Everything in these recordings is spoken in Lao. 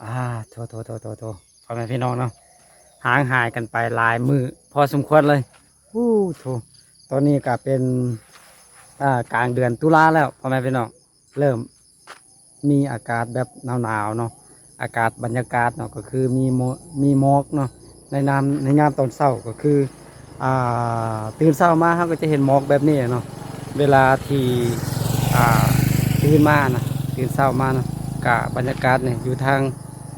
ອ່າ ໂຖໆໆໆໆ ພໍ່ແມ່ພີ່ນ້ອງເນາະ ຫ່າງຫາຍກັນໄປຫຼາຍມື້ພໍສົມຄວນເລີຍ. ໂອ້ໂຖ ຕອນນີ້ກໍເປັນ ອ່າ ກາງເດືອນຕຸລາແລ້ວ ພໍ່ແມ່ພີ່ນ້ອງ ເລີ່ມມີອາກາດແບບໜາວໆເນາະ ອາກາດ ບັນຍາກາດເນາະ ກໍຄືມີໝອກ ມີໝອກເນາະ ໃນນາມ ໃນຍາມຕອນເຊົ້າກໍຄື ອ່າ ຕື່ນເຊົ້າມາເຮົາກໍຈະເຫັນໝອກແບບນີ້ເນາະ ເວລາທີ່ ອ່າ ຕື່ນມານະ ຕື່ນເຊົ້າມານະ ກະບັນຍາກາດນີ້ຢູ່ທາງ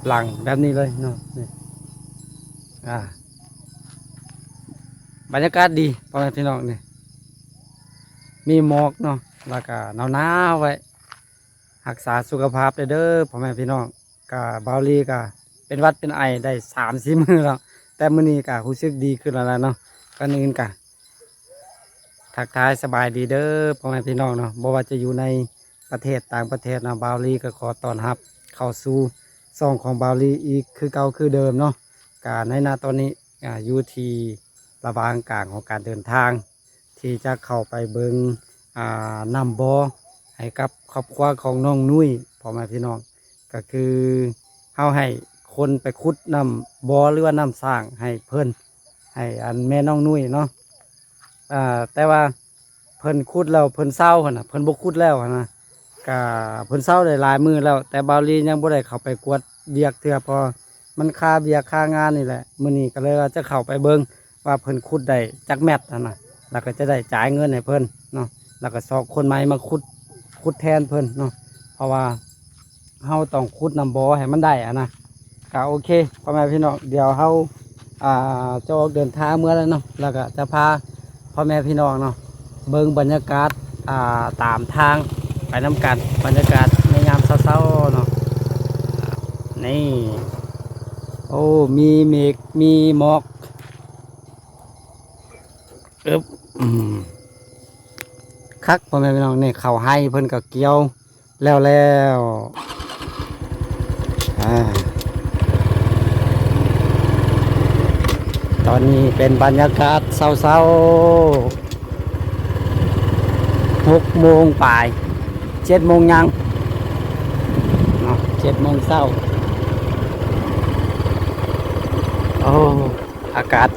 ຫຼັງແບບນີ້ເລີຍເນາະ ນີ້ ອ່າ ບັນຍາກາດດີ ພໍ່ແມ່ພີ່ນ້ອງ ນີ້ ມີໝອກເນາະ ແລ້ວກະໜາວໆໄວ້ ຮັກສາສຸຂະພາບເດີ ພໍ່ແມ່ພີ່ນ້ອງ. ກະ ບ່າວລີກະເປັນຫວັດເປັນໄອໄດ້ສາມສີ່ມື້ແລ້ວ ແຕ່ມື້ນີ້ກະຮູ້ສຶກດີຂຶ້ນແລ້ວລະເນາະ. ກ່ອນອື່ນກະທັກທາຍສະບາຍດີເດີພໍ່ແມ່ພີ່ນ້ອງເນາະ ບໍ່ວ່າຈະຢູ່ໃນປະເທດຕ່າງປະເທດເນາະ ບ່າວລີກະຂໍຕ້ອນຮັບເຂົ້າສູ່ຊ່ອງຂອງບ່າວລີອີກຄືເກົ່າຄືເດີມເນາະ. ກະໃນນະຕອນນີ້ ອາ ຢູ່ທີ່ລະຫວ່າງກາງຂອງການເດີນທາງ ທີ່ຈະເຂົ້າໄປເບິ່ງ ອ່າ ນ້ຳບໍ່ໃຫ້ກັບຄອບຄົວຂອງນ້ອງນຸ້ຍ ພໍ່ແມ່ພີ່ນ້ອງ ກໍຄືເຮົາໃຫ້ຄົນໄປຂຸດນ້ຳບໍ່ ຫຼືວ່ານ້ຳສ້າງໃຫ້ເພິ່ນ ໃຫ້ອັນແມ່ນ້ອງນຸ້ຍເນາະ. ອ່າ ແຕ່ວ່າເພິ່ນຂຸດແລ້ວເພິ່ນເຊົາຫັ້ນນະ ເພິ່ນບໍ່ຂຸດແລ້ວຫັ້ນນະ ກະເພິ່ນເຊົາໄດ້ຫຼາຍມື້ແລ້ວ ແຕ່ບ່າວລີຍັງບໍ່ໄດ້ເຂົ້າໄປກວດວຽກເທື່ອ ເພາະມັນຄາວຽກຄາງານນີ້ແຫຼະ. ມື້ນີ້ກໍເລີຍວ່າຈະເຂົ້າໄປເບິ່ງ ວ່າເພິ່ນຂຸດໄດ້ຈັກແມັດຫັ້ນນະ ແລ້ວກໍຈະໄດ້ຈ່າຍເງິນໃຫ້ເພິ່ນເນາະ ແລ້ວກໍຊອກຄົນໃໝ່ມາຂຸດ ຂຸດແທນເພິ່ນເນາະ ເພາະວ່າເຮົາຕ້ອງຂຸດນ້ຳບໍ່ໃຫ້ມັນໄດ້ຫັ້ນນະ. ກໍໂອເຄ ພໍ່ແມ່ພີ່ນ້ອງ ດຽວເຮົາ ອ່າ ຈະອອກເດີນທາງເມືອແລ້ວເນາະ ແລ້ວກໍຈະພາພໍ່ແມ່ພີ່ນ້ອງເນາະ ເບິ່ງບັນຍາກາດ ອ່າ ຕາມທາງໄປນຳກັນ ບັນຍາກາດໃນຍາມເຊົ້າໆເນາະ. ນີ້ ໂອ້ ມີເມກມີໝອກ ອຶບ ອືມ ຄັກ ພໍ່ແມ່ພີ່ນ້ອງ ນີ້ເຂົ້າໄຮ່ເພິ່ນກໍກ່ຽວແລ້ວແລ້ວ. ອາ ຕອນນີ້ເປັນບັນຍາກາດເຊົ້າໆ ຫົກໂມງປາຍ ເຈັດໂມງຍັງເນາະ ເຈັດໂມງເຊົ້າ. ໂອ້ ອາກາດ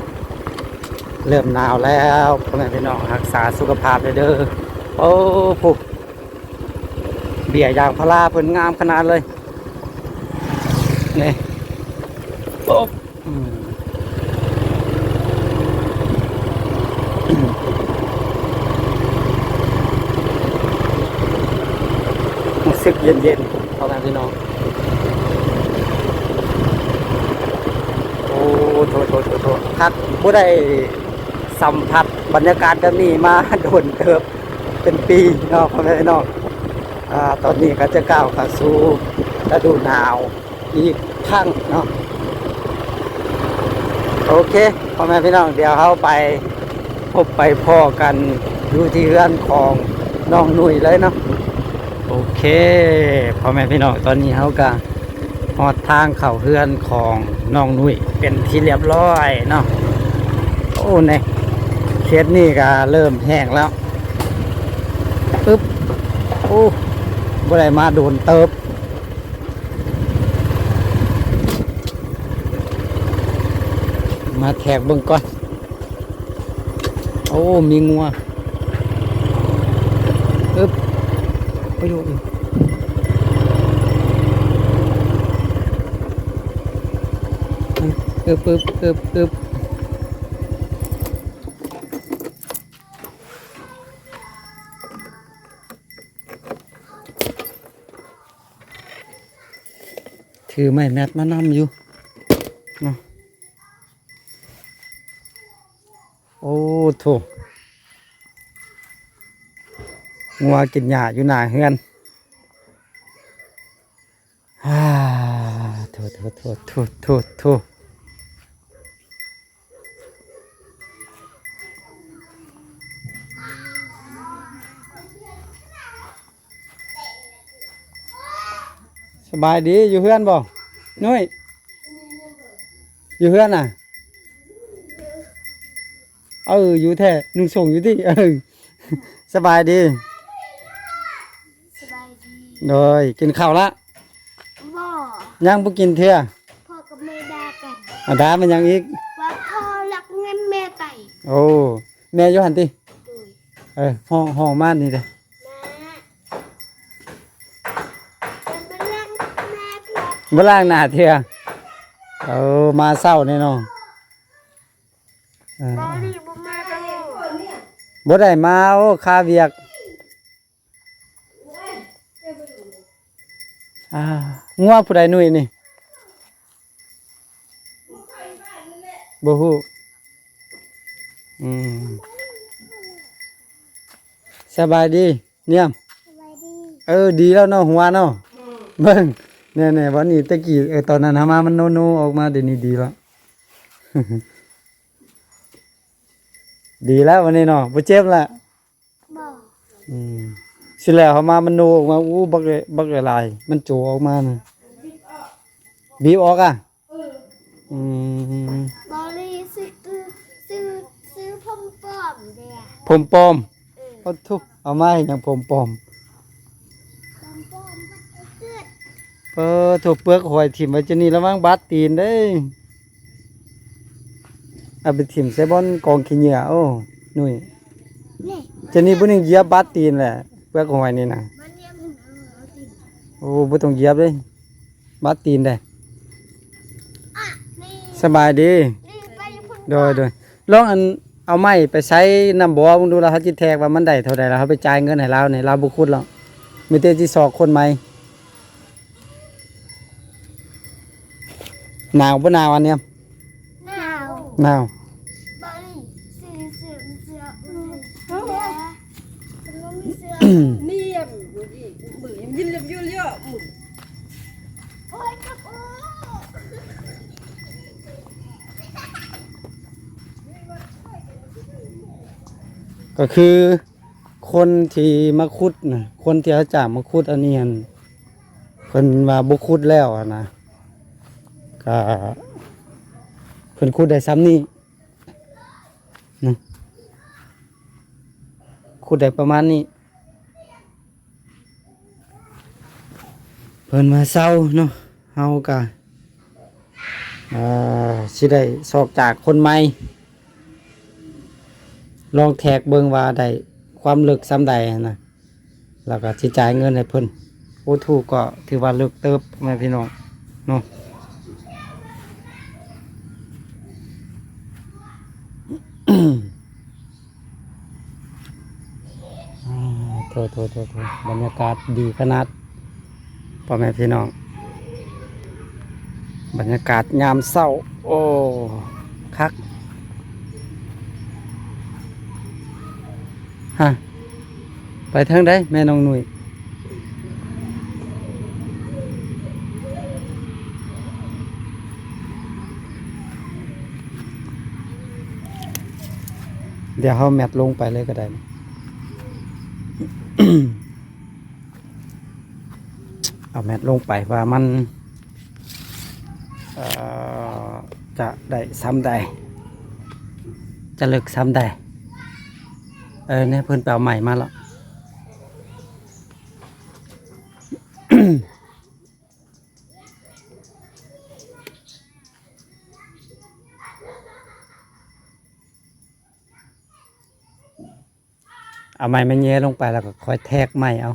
ເລີ່ມໜາວແລ້ວ ພໍ່ແມ່ພີ່ນ້ອງ ຮັກສາສຸຂະພາບເດີ. ໂອ້ ຜູ້ ເບ້ຍຢາງພາລາເພິ່ນງາມຂະໜາດເລີຍ ນີ້ ໂອ້ ອືມ ຮູ້ສຶກເຢັນໆ ພໍ່ແມ່ພີ່ນ້ອງ. ໂອ້ ໂຖໆໆໆ ຄັກ ບໍ່ໄດ້ສຳຜັດບັນຍາກາດແບບນີ້ມາດົນເຕີບ ເປັນປີເນາະ ພໍ່ແມ່ພີ່ນ້ອງ. ອາ ຕອນນີ້ກໍຈະກ້າວເຂົ້າສູ່ລະດູໜາວອີກຄັ້ງເນາະ. ໂອເຄ ພໍ່ແມ່ພີ່ນ້ອງ ດຽວເຮົາໄປພົບໄປພໍ້ກັນຢູ່ທີ່ເຮືອນຂອງນ້ອງນຸ້ຍເລີຍເນາະ. ໂອເຄ ພໍ່ແມ່ພີ່ນ້ອງ ຕອນນີ້ເຮົາກໍ ຮອດທາງເຂົ້າເຮືອນຂອງນ້ອງນຸ້ຍເປັນທີ່ລຽບຮ້ອຍເນາະ. ໂອ້ ນີ້ ເຂດນີ້ກໍເລີ່ມແຫ້ງແລ້ວ. ອຶບ ໂອ້ ບໍ່ໄດ້ມາດົນເຕີບ ມາແທກເບິ່ງກ່ອນ. ໂອ້ ມີງົວ ອຶບ ໂອ້ຍ ໂອ້ຍ ອຶບ ອຶບ ອຶບ ອຶບ ຖືໄມ້ແມັດມານຳຢູ່ເນາະ. ໂອ້ ໂຖ ງົວກິນຫຍ້າຢູ່ໜ້າເຮືອນ. ອາ ໂຖ ໂຖ ໂຖ ໂຖ ໂຖ ໂຖ. ສະບາຍດີ ຢູ່ເຮືອນບໍ່ ນຸ້ຍ? ຢູ່ເຮືອນນະ? ເອີ ຢູ່ແທ້ ນຸ່ງສົ້ງຢູ່ຕິ. ເອີ ສະບາຍດີ ສະບາຍດີ. ໂດຍ ກິນເຂົ້າລະ? ບໍ່ ຍັງບໍ່ກິນເທື່ອ. ພໍ່ກັບແມ່ດ່າກັນ. ອ່າ ດ່າແມ່ນຫຍັງອີກ? ວ່າພໍ່ລັກເງິນແມ່ໄປ. ໂອ້ ແມ່ຢູ່ຫັ້ນຕິ? ໂດຍ. ເອີ ຮ້ອງ ຮ້ອງມານີ້ເດ້. ມາ ເພິ່ນບໍ່ລ້າງໜ້າເທື່ອ. ບໍ່ລ້າງໜ້າເທື່ອ. ເອີ ມາເຊົ້າແນ່ເນາະ. ເອີ ບໍ່ໄດ້ມາ. ໂອ້ ຄາວຽກ. ອ່າ ງົວຜູ້ໃດນຸ້ຍນີ້? ບໍ່ຮູ້. ອືມ ສະບາຍດີນຽມ. ສະບາຍດີ. ເອີ ດີແລ້ວເນາະ ຫົວເນາະ. ເບິ່ງ ແນ່ໆ ວັນນີ້ແຕ່ກີ້ ເອີ ຕອນນັ້ນຫາມາມັນໂນໆ ອອກມາ ດຽວນີ້ດີແລ້ວ. ດີແລ້ວວັນນີ້ເນາະ ບໍ່ເຈັບລະ. ບໍ່. ອືມ ຊິແລ້ວເຮົາມາມັນໂນອອກມາ ໂອ້ ບັກ ບັກຫຼາຍໆ ມັນໂຈອອກມານະ. ບີບອອກອະ? ອືມ ບໍລິ ຊື້ ຊື້ ຊື້ຜົມປອມເດ້. ຜົມປອມ? ເອີ ໂອ້ໂທ ເອົາມາເຮັດຫຍັງຜົມປອມ? ຜົມປອມມັນເກີດ. ເອີ ໂທ ເປືອກຫອຍຖິ້ມໄວ້ຈັ່ງນີ້ ລະວັງບາດຕີນເດ້. ເອົາໄປຖິ້ມໃສ່ບ່ອນກອງຂີ້ເຫຍື້ອ. ໂອ້ ນຸ້ຍ ນີ້ ຈະນີ້ຜູ້ໜຶ່ງຢຽບບາດຕີນແຫຼະ ເປືອກຫອຍນີ້ນະ. ມັນຢຽບມັນເອົາ ເອົາຕີນ. ໂອ້ ບໍ່ຕ້ອງຢຽບເດ້ ບາດຕີນເດ້. ອ່ະ ນີ້ ສະບາຍດີ. ນີ້ໄປພຸ້ນ. ໂດຍ ໂດຍ. ລອງອັນ ເອົາໄມ້ໄປໃສ່ນ້ຳບໍ່ເບິ່ງດູ ລະເຮົາຊິແທກວ່າມັນໄດ້ເທົ່າໃດ ລະເຮົາໄປຈ່າຍເງິນໃຫ້ລາວນີ້ ລາວບໍ່ຂຸດແລ້ວ ມີແຕ່ຊິຊອກຄົນໃໝ່. ໜາວບໍ່ໜາວອັນນີ້? ໜາວ ໜາວ. ບາລີ ຊື້ເສື້ອ ເສື້ອ ເສື້ອ ເສື້ອ ເສື້ອ ນີ້ ມື້ນີ້ ມື້ນີ້ ຍິນລະຢູລະ ມື້ ໂອ້ຍ ກັບ ໂອ້ ກໍຄື ຄົນທີ່ມາຂຸດນະ ຄົນທີ່ເຮົາຈ້າງມາຂຸດອັນນີ້ຫັ້ນ ເພິ່ນວ່າບໍ່ຂຸດແລ້ວຫັ້ນນະ ກະເພິ່ນຂຸດໄດ້ຊ່ຳນີ້ນະ ຂຸດໄດ້ປະມານນີ້. ເພິ່ນວ່າເຊົາເນາະ ເຮົາກະ ເອີ ຊິໄດ້ຊອກຈາກຄົນໃໝ່ ລອງແທກເບິ່ງວ່າໄດ້ຄວາມເລິກຊ່ຳໃດຫັ້ນນະ ແລ້ວກໍຊິຈ່າຍເງິນໃຫ້ເພິ່ນ. ໂອ້ ໂຖ ກໍຖືວ່າເລິກເຕີບ ພໍ່ແມ່ພີ່ນ້ອງເນາະ. ອ່າ ໂຖໆໆໆ ບັນຍາກາດດີຂະໜາດ ພໍ່ແມ່ພີ່ນ້ອງ ບັນຍາກາດຍາມເຊົ້າ. ໂອ້ ຄັກ ຮະ ໄປທາງໃດແມ່ນ້ອງນຸ້ຍ? ດຽວເຮົາແມັດລົງໄປເລີຍກໍໄດ້ ເອົາແມັດລົງໄປວ່າມັນ ເອີ ຈະໄດ້ຊ່ຳໃດ ຈະເລິກຊ່ຳໃດ. ເອີ ແນ່ ເພິ່ນໄປເອົາໄມ້ມາແລ້ວ. ເອົາໄມ້ມາແຍ່ລົງໄປ ແລ້ວກໍຄ່ອຍແທກໃໝ່ເອົາ.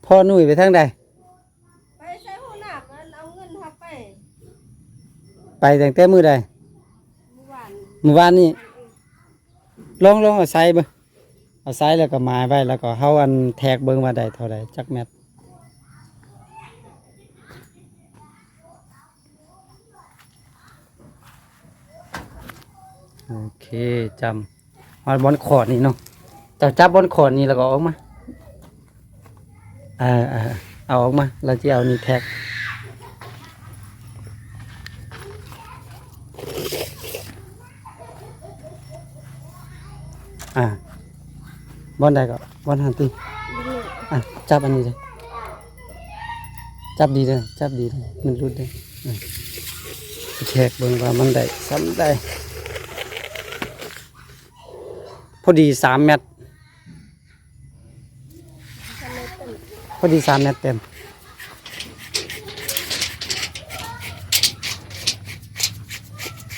ພໍ່ໜຸ້ຍໄປທາງໃດ? ໄປໃສ່ຫ້ອງນ້ຳ ອັນເອົາເງິນເຮົາໄປ. ໄປຕັ້ງແຕ່ມື້ໃດ? ມື້ວານ ມື້ວານນີ້. ລອງ ລອງເອົາໃສ່ເບິ່ງ ເອົາໃສ່ແລ້ວກໍໝາຍໄວ້ ແລ້ວກໍເຮົາ ອັນ ແທກເບິ່ງວ່າໄດ້ເທົ່າໃດ ຈັກແມັດ. ໂອເຄ ຈຳ ຮອດບ່ອນຂອດນີ້ເນາະ ເຈົ້າຈັບບ່ອນຂອດນີ້ແລ້ວກໍອອກມາ. ເອີ ເອີ ເອົາອອກມາ ລາວຊິເອົານີ້ແທກ. ອ່າ ບ່ອນໃດກໍ ບ່ອນຫັ້ນຕິ. ອ່າ ຈັບອັນນີ້ເດີ ຈັບດີເດີ ຈັບດີເດີ ມັນຫຼຸດເດີ. ອ່າ ຊິແທກເບິ່ງວ່າມັນໄດ້ຊ່ຳໃດ. ພໍດີສາມແມັດ ພໍດີສາມແມັດເຕັມ.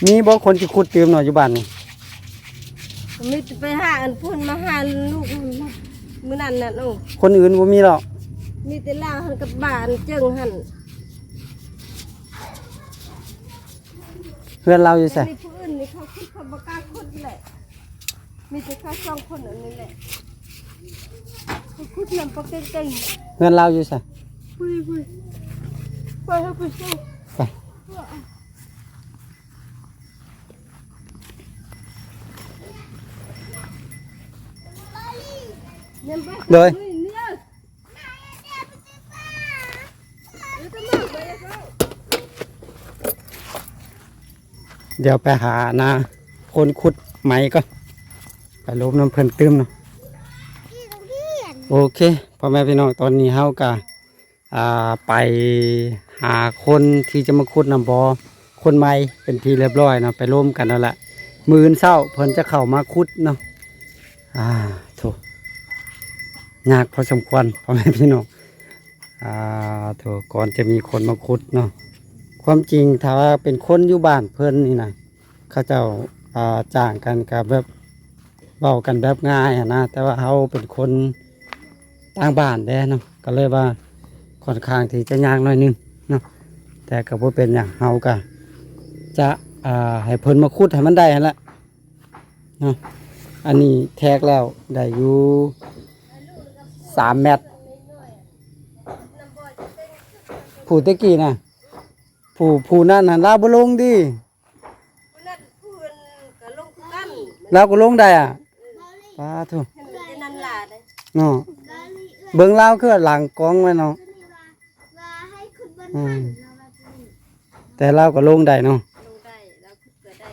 ມີບໍ່ຄົນຊິຂຸດຕື່ມເນາະ ຢູ່ບ້ານນີ້? ມີແຕ່ໄປຫາອັນພຸ້ນ ມາຫາລູກມື້ນັ້ນນັ້ນ. ໂອ້ ຄົນອື່ນບໍ່ມີແລ້ວ? ມີແຕ່ລາວຫັ້ນກັບບ້ານເຈິງຫັ້ນ. ເຮືອນລາວຢູ່ໃສ? ແຕ່ນີ້ຜູ້ອື່ນນີ້ເຂົາຂຸດ ເຂົາບໍ່ກ້າຂຸດແຫຼະ. ມີແຕ່ເຂົາສອງຄົນອັນນີ້ແຫຼະ ໄປຂຸດນຳປາເກັ່ງໆ. ເຮືອນລາວຢູ່ໃສ? ພຸ້ນໆ ໄປເຮົາໄປເຊົາ ໄປ. ໂດຍ. ດຽວໄປຫານາຄົນຂຸດໃໝ່ກ່ອນ ໄປລົມນຳເພິ່ນຕື່ມເນາະ. ໂອເຄ ພໍ່ແມ່ພີ່ນ້ອງ ຕອນນີ້ເຮົາກະ ອ່າ ໄປຫາຄົນທີ່ຈະມາຂຸດນຳບໍ່ ຄົນໃໝ່ເປັນທີ່ຮຽບຮ້ອຍເນາະ ໄປລົມກັນນັ້ນແຫຼະ. ມື້ອື່ນເຊົ້າເພິ່ນຈະເຂົ້າມາຂຸດເນາະ. ອ່າ ໂທ້ ຍາກພໍສົມຄວນ ພໍ່ແມ່ພີ່ນ້ອງ. ອ່າ ໂທ້ ກ່ອນຈະມີຄົນມາຂຸດເນາະ. ຄວາມຈິງຖ້າວ່າເປັນຄົນຢູ່ບ້ານເພິ່ນນີ້ນະ ເຂົາເຈົ້າ ອ່າ ຈ້າງກັນກະແບບ ເວົ້າກັນແບບງ່າຍຫັ້ນນະ ແຕ່ວ່າເຮົາເປັນຄົນຕ່າງບ້ານແດ່ເນາະ ກໍເລີຍວ່າຂ້ອນຂ້າງທີ່ຈະຍາກໜ້ອຍໜຶ່ງເນາະ. ແຕ່ກໍບໍ່ເປັນຫຍັງ ເຮົາກໍຈະ ອ່າ ໃຫ້ເພິ່ນມາຂຸດໃຫ້ມັນໄດ້ຫັ້ນລະເນາະ. ອັນນີ້ແທກແລ້ວໄດ້ຢູ່ສາມແມັດ. ຜູ້ແຕ່ກີ້ນະ ຜູ້ ຜູ້ນັ້ນຫັ້ນລາວບໍ່ລົງຕິ? ຜູ້ນັ້ນ ຜູ້ອື່ນກໍລົງຄືກັນ ລາວກໍລົງໄດ້ອະ. ເອີ ປາໂທ້ ເຫັນແຕ່ນັ້ນລະເດ້ເນາະ. ເບິ່ງລາວຄືຫຼັງກ້ອງໄວ້ເນາະ. ອືມ ແຕ່ລາວກໍລົງໄດ້ເນາະ ລົງໄດ້ ລາວຂຸດກໍໄດ້.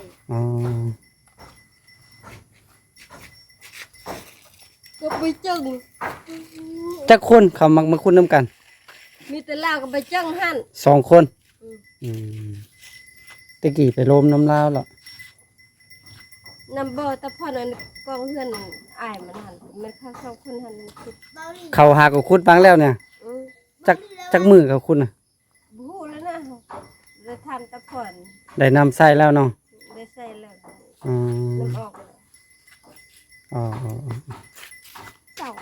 ອໍ ກໍໄປເຈິງ. ຈັກຄົນເຂົາມັກມາຂຸດນຳກັນ? ມີແຕ່ລາວກັບໃບເຈິງຫັ້ນ ສອງຄົນ. ອືມ ອືມ ແຕ່ກີ້ໄປລົມນຳລາວແລ້ວ ນຳບໍ່ຕາພອນ ອັນກອງເຮືອນອ້າຍມັນຫັ້ນ ແມ່ນເຂົາສອງຄົນຫັ້ນຂຸດ. ເຂົາຫາກໍຂຸດບາງແລ້ວນີ້. ອືມ ຈັກ ຈັກມື້ເຂົາຂຸດນະ? ບໍ່ຮູ້ແລ້ວນະ ໄດ້ຖາມຕາພອນ. ໄດ້ນຳໃຊ້ແລ້ວເນາະ? ໄດ້ໃຊ້ແລ້ວ. ອືມ ນຳອອກແລ້ວ. ອໍ ເຈົ້າ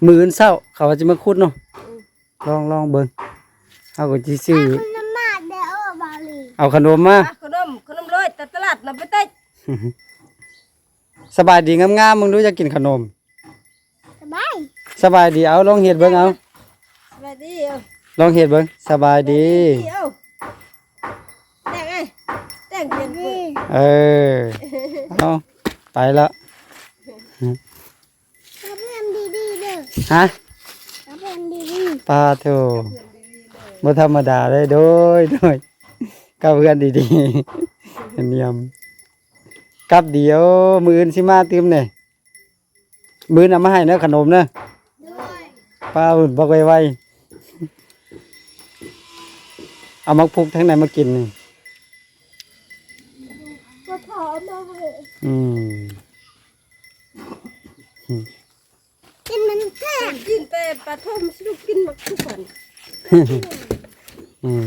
ມື້ອື່ນເຊົ້າເຂົາວ່າຈະມາຂຸດເນາະ. ອືມ ລອງ ລອງເບິ່ງ ເຮົາກໍຊິຊື້ ເອົາຂະໜົມມາເດີ ເອົາຂະໜົມມາ ເອົາຂະໜົມ ຂະໜົມໂລຍ ແຕ່ຕະຫຼາດນຳໄປເຕັກ. ສະບາຍດີງາມໆ ເບິ່ງດູ ຢາກກິນຂະໜົມ. ສະບາຍ ສະບາຍດີ ເອົາ ລອງເຮັດເບິ່ງ ເອົາ ສະບາຍດີ ເອົາ ລອງເຮັດເບິ່ງ. ສະບາຍດີ ເອົາ ແຕ່ງ ແຕ່ງ ເອີ ເອົາ ໄປລະ. ກັບເຮືອນດີໆເດີ ຮະ ກັບເຮືອນດີໆ. ປາໂທ້ ບໍ່ທຳມະດາເລີຍ ໂດຍ ໂດຍ ກັບເຮືອນດີໆ ນຽມ ກັບດຽວ ມື້ອື່ນຊິມາຕື່ມເດ້. ມື້ອື່ນເອົາມາໃຫ້ເດີ ຂະໜົມເດີ. ໂດຍ ປ້າເພິ່ນບັກໄວໆ ເອົາໝາກພຸກທາງໃດມາກິນນີ້? ກໍເຂົາເອົາມາໃຫ້. ອືມ ກິນມັນແທ້ ກິນແຕ່ປາຖົມ ຊິລູກກິນໝາກທຸກອັນ. ອືມ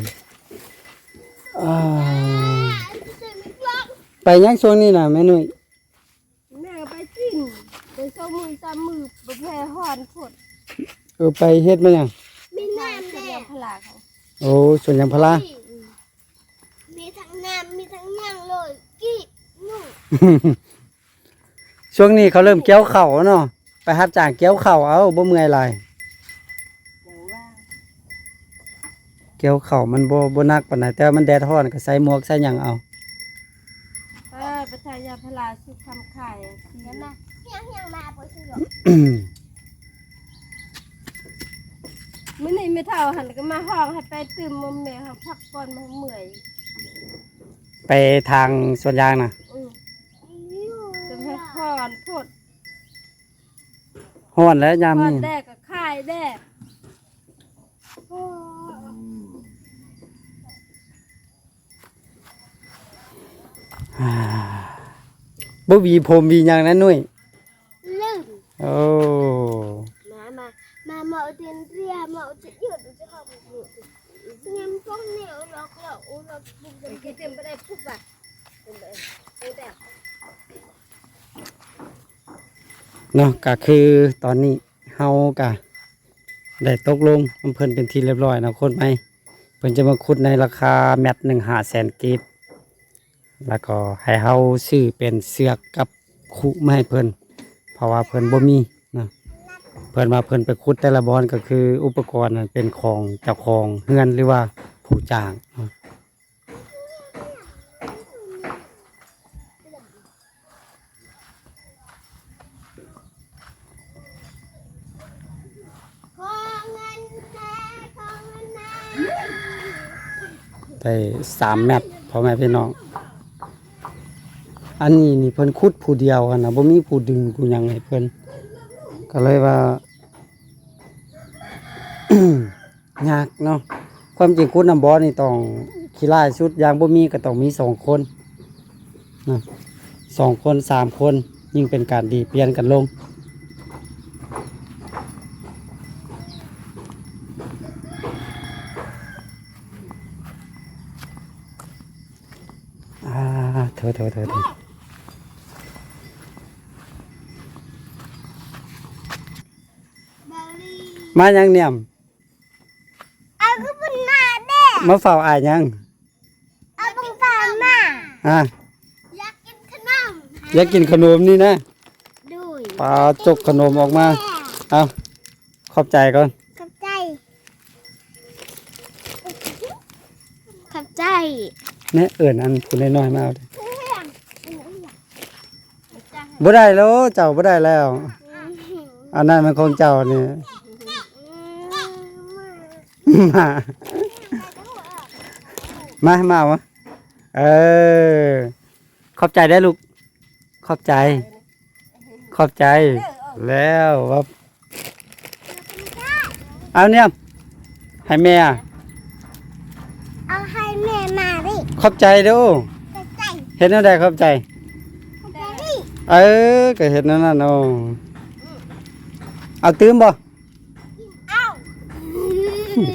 ອ່າ ໄປຫຍັງຊ່ວງນີ້ນະແມ່ນຸ້ຍ? ແມ່ໄປກິນ ໄປສອງມື້ສາມມື້ ໄປແຜ່ຮ້ອນໂພດ. ເອີ ໄປເຮັດມາຫຍັງ? ມີນ້ຳແດ່ ສວນຢາງພາລາເຂົາ. ໂອ້ ສວນຢາງພາລາ. ອືມ ມີທັງນ້ຳ ມີທັງຫຍັງເລີຍ ກິນ. ຊ່ວງນີ້ເຂົາເລີ່ມກ່ຽວເຂົ້າເນາະ ໄປຮັບຈ້າງກ່ຽວເຂົ້າເອົາ ບໍ່ເມື່ອຍຫຼາຍ. ຢ່າງວ່າ ກ່ຽວເຂົ້າມັນບໍ່ ບໍ່ໜັກປານໃດ ແຕ່ວ່າມັນແດດຮ້ອນກໍໃສ່ໝວກໃສ່ຫຍັງເອົາ. ເອີ ໄປທາຢາພາລາສຸຄຳຂາຍ. ເຫັນນະ ຮຽງໆມາບໍ່ຊື່. ມື້ນີ້ແມ່ເຖົ້າຫັ້ນກໍມາຮ້ອງໃຫ້ໄປຕື່ມ ແມ່ເຮົາພັກກ່ອນ ເມື່ອຍ. ໄປທາງສວນຢາງນະ? ອື ແຕ່ມັນຮ້ອນໂພດ. ຮ້ອນແລ້ວຍາມນີ້ ຮ້ອນແດ່ກໍຂາຍແດ່. ອ່າ ບໍ່ຫວີຜົມຫວີຫຍັງນະນຸ້ຍ? ລືມ. ໂອ້ ມາ ມາ ມາ ມາເອົາເດນເຣຍ ມາເອົາຈະເອີດຈະເຂົ້າ ຍາມກ້ອງແນວລັອກລະໂອລັອກບຸກເຕັມບໍ່ໄດ້ປຸບວ່າ ເນາະ ກະຄືຕອນນີ້ເຮົາກະໄດ້ຕົກລົງນຳເພິ່ນເປັນທີ່ລຽບລ້ອຍເນາະ ຄົນໃໝ່ ເພິ່ນຈະມາຂຸດໃນລາຄາແມັດໜຶ່ງຫ້າແສນກີບ ແລ້ວກໍໃຫ້ເຮົາຊື້ເປັນເຊືອກກັບຄຸມາໃຫ້ເພິ່ນ ເພາະວ່າເພິ່ນບໍ່ມີນະ ເພິ່ນວ່າເພິ່ນໄປຂຸດແຕ່ລະບ່ອນ ກໍຄືອຸປະກອນນັ້ນເປັນຂອງເຈົ້າຂອງເຮືອນ ຫຼືວ່າຜູ້ຈ້າງເນາະ. ໄດ້ສາມແມັດ ພໍ່ແມ່ພີ່ນ້ອງ ອັນນີ້ນີ້ເພິ່ນຂຸດຜູ້ດຽວຫັ້ນນະ ບໍ່ມີຜູ້ດຶງຜູ້ຫຍັງໃຫ້ເພິ່ນ ກໍເລີຍວ່າ ຍາກເນາະ ຄວາມຈິງຂຸດນ້ຳບໍ່ນີ້ຕ້ອງຂີ້ລ້າຍສຸດ ຢ່າງບໍ່ມີກໍຕ້ອງມີສອງຄົນນະ ສອງຄົນ ສາມຄົນ ຍິ່ງເປັນການດີ ປ່ຽນກັນລົງ. ອາ ໂທ ໂທ ໂທ ໂທ ມາຫຍັງນຽມ? ເອົາຄືເພິ່ນມາເດ້ ມາເຝົ້າອ້າຍຫຍັງ? ເອົາເພິ່ນເຝົ້າມາ ອາ ຢາກກິນຂະໜົມ ຢາກກິນຂະໜົມນີ້ນະ ໂດຍ ປາ ຈົກຂະໜົມອອກມາ ເອົາ ຂອບໃຈກ່ອນ ຂອບໃຈ ຂອບໃຈ ແນ່ ເອີ້ນອັນຜູ້ນ້ອຍໆມາເອົາເດ້. ບໍ່ໄດ້ແລ້ວ ເຈົ້າບໍ່ໄດ້ແລ້ວ ອັນນັ້ນມັນຂອງເຈົ້ານີ້ ມາ ມາ ມາ ເອີ ຂອບໃຈເດີ້ລູກ ຂອບໃຈ ຂອບໃຈ ແລ້ວ ເອົານຽມ ໃຫ້ແມ່ ເອົາໃຫ້ແມ່ມາເດ້ ຂອບໃຈເດີ້ ຂອບໃຈ ເຮັດແນວໃດຂອບໃຈ? ຂອບໃຈ ເອີ ກໍເຮັດແນວນັ້ນ ໂອ້ ເອົາຕື່ມບໍ່? ເອົາ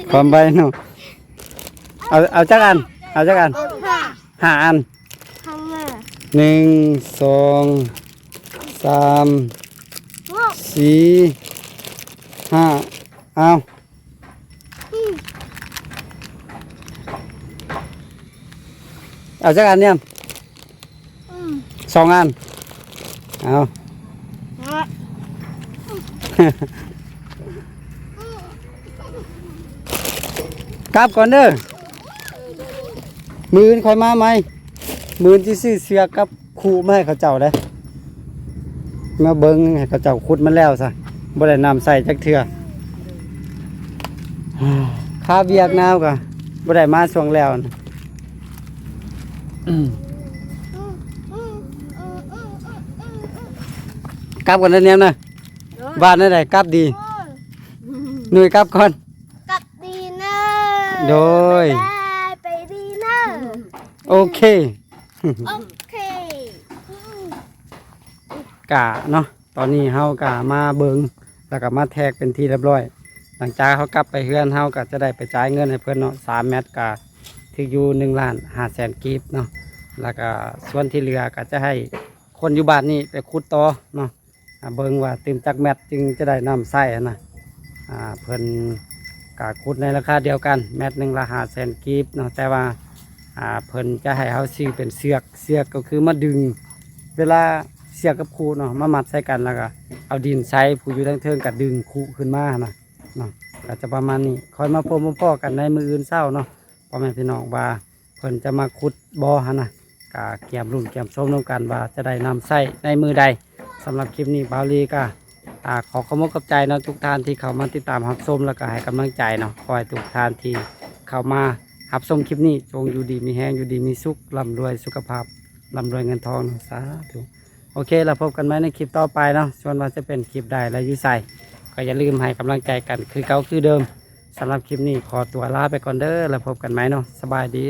ຄວາມໄວເນາະ ເອົາ ເອົາຈັກອັນ? ເອົາຈັກອັນ? ເອົາຫ້າ ຫ້າອັນ ເອົາມາ ໜຶ່ງ ສອງ ສາມ ສີ່ ຫ້າ ເອົາ ອືມ ເອົາຈັກອັນນຽມ? ອືມ ສອງອັນ ເອົາ ເອົາ ກັບກ່ອນເດີ້ ມື້ອື່ນຄ່ອຍມາໃໝ່ ມື້ອື່ນຊິຊື້ເຊືອກກັບ ຄຸມາໃຫ້ເຂົາເຈົ້າເດ້ ມາເບິ່ງໃຫ້ເຂົາເຈົ້າຂຸດມັນແລ້ວຊະ ບໍ່ໄດ້ນ້ຳໃຊ້ຈັກເທື່ອ ຄາວຽກນາວກະບໍ່ໄດ້ມາຊ່ວງແລ້ວນະ ກັບກ່ອນເດີ້ນຽມນະ ໂດຍ ວ່າແນວໃດ ກັບດີ ໂດຍ ໜຸ່ຍກັບກ່ອນ ກັບດີເດີ້ ໂດຍ ບາຍບາຍ ໄປດີເດີ້ ໂອເຄ ໂອເຄ ກະເນາະ ຕອນນີ້ເຮົາກະມາເບິ່ງ ແລ້ວກະມາແທກເປັນທີ່ລຽບລ້ອຍ ຫຼັງຈາກເຮົາກັບໄປເຮືອນ ເຮົາກະຈະໄດ້ໄປຈ່າຍເງິນໃຫ້ເພິ່ນເນາະ ສາມແມັດກະຖືກຢູ່ໜຶ່ງລ້ານຫ້າແສນກີບເນາະ ແລ້ວກະສ່ວນທີ່ເຫຼືອກະຈະໃຫ້ຄົນຢູ່ບ້ານນີ້ໄປຂຸດຕໍ່ເນາະ ອ່າ ເບິ່ງວ່າຕື່ມຈັກແມັດຈຶ່ງຈະໄດ້ນ້ຳໃຊ້ຫັ້ນນະ ອ່າ ເພິ່ນກະຂຸດໃນລາຄາດຽວກັນ ແມັດໜຶ່ງລະຫ້າແສນກີບເນາະ ແຕ່ວ່າ ອ່າ ເພິ່ນຈະໃຫ້ເຮົາຊື້ເປັນເຊືອກ ເຊືອກກໍຄືມາດຶງ ເວລາເຊືອກກັບຄຸເນາະ ມາມັດໃສ່ກັນ ແລ້ວກໍເອົາດິນໃສ່ ຜູ້ຢູ່ທາງເທິງກໍດຶງຄຸຂຶ້ນມາຫັ້ນນະ ເນາະ ກໍຈະປະມານນີ້ ຄ່ອຍມາພົບມາພໍ້ກັນໃນມື້ອື່ນເຊົ້າເນາະ ພໍ່ແມ່ພີ່ນ້ອງ ວ່າເພິ່ນຈະມາຂຸດບໍ່ຫັ້ນນະ ກໍກຽມລຸ້ນກຽມຊົມນຳກັນວ່າຈະໄດ້ນ້ຳໃຊ້ໃນມື້ໃດ. ສຳລັບຄລິບນີ້ ບ່າວລີກໍ ອ່າ ຂໍຂອບອົກຂອບໃຈເນາະ ທຸກທ່ານທີ່ເຂົ້າມາຕິດຕາມຮັບຊົມ ແລ້ວກໍໃຫ້ກຳລັງໃຈເນາະ. ຂໍໃຫ້ທຸກທ່ານທີ່ເຂົ້າມາຮັບຊົມຄລິບນີ້ ຈົ່ງຢູ່ດີມີແຮງ ຢູ່ດີມີສຸກ ລ່ຳລວຍສຸຂະພາບ ລ່ຳລວຍເງິນທອງເນາະ ສາທຸ. ໂອເຄ ແລ້ວພົບກັນໃໝ່ໃນຄລິບຕໍ່ໄປເນາະ ສ່ວນວ່າຈະເປັນຄລິບໃດ ແລະ ຢູ່ໃສ ກໍຢ່າລືມໃຫ້ກຳລັງໃຈກັນຄືເກົ່າຄືເດີມ. ສຳລັບຄລິບນີ້ຂໍຕົວລາໄປກ່ອນເດີ ແລ້ວພົບກັນໃໝ່ເນາະ ສະບາຍດີ.